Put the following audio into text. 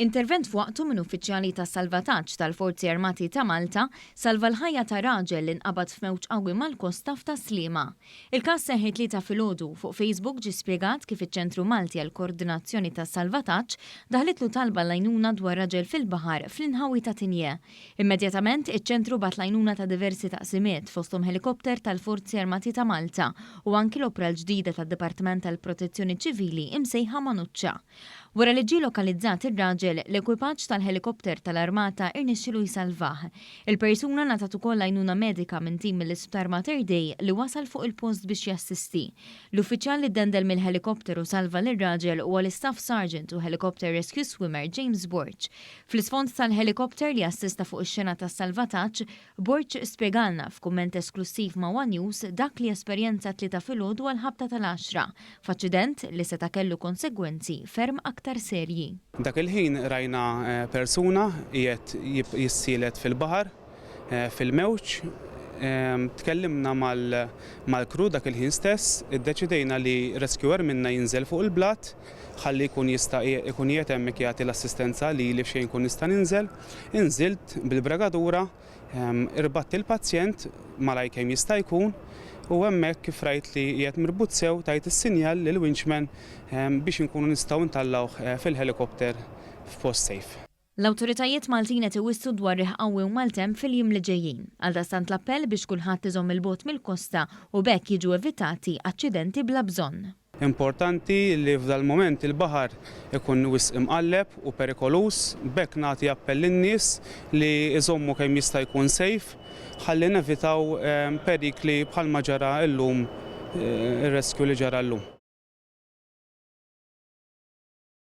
Intervent f'waqtu minn uffiċjali tas-salvataġġ tal-Forzi Armati ta' Malta salva l-ħajja ta' raġel li nqabad f'mewġ qawwi mal-kosta f'Tas-Sliema. Il-każ seħħ it-Tlieta filgħodu. Fuq Facebook ġie spjegat kif iċ-Ċentru Malti għall-Koordinazzjoni tas-Salvataġġ daħlitlu talba għall-għajnuna dwar raġel fil-baħar fl-inħawi ta' Tignè. Immedjatament, iċ-ċentru bagħat l-għajnuna ta' diversi taqsimiet, fosthom ħelikopter tal-Forzi Armati ta' Malta u anki l-opra l-ġdida tad-Dipartiment tal-Protezzjoni Ċivili imsejħa Manuċċa. Wara li ġie lokalizzat ir-raġel, l-ekwipaġġ tal-ħelikopter tal-Armata irnexxielu jsalvah. Il-persuna ngħatat ukoll għajnuna medika minn tim mill-Isptar Mater Dei li wasal fuq il-post biex jassisti. L-uffiċjal li ddendel mill-ħelikopter u salva lir-raġel huwa l-Istaff Sergeant u Helicopter Rescue Swimmer James Borg. Fl-isfond tal-ħelikopter li assista fuq ix-xena tas-salvataġġ, Borg spjegalna f'kumment esklussiv ma' one News dak li esperjenza t-Tlieta filgħodu għall-ħabta tal-għaxra, f'aċċident li seta' kellu konsegwenzi ferm aktar serji. Dak il-ħin rajna persuna qiegħed jissielet fil-baħar fil-mewġ. Tkellimna mal-crew dak il-ħin stess, iddeċidejna li rescuer minna jinżel fuq il-blat ħalli jkun jista' jkun qiegħed hemmhekk jagħti l-assistenza lili f'xejn nkun nista' ninżel. Inżilt bil-bragatura, irbatt il-pazjent malajr kemm jista' jkun u hemmhekk kif rajt li qiegħed mirbut sew tajt is-sinjal lill-winchman biex inkunu nistgħu ntellgħuh fil-helicopter f'post safe. L-awtoritajiet Maltin qed iwissu dwar riħ qawwi u maltemp fil-jiem li ġejjin. Għaldaqstant l-appell biex kulħadd iżomm 'il bogħod mill-kosta u b'hekk jiġu evitati aċċidenti bla bżonn. Importanti li f'dal-mument il-baħar ikun wisq imqalleb u perikoluż, b'hekk nagħti appell lin-nies li jżommu kemm jista' jkun safe ħalli nevitaw perikli bħalma ġara llum ir-rescue li ġara llum.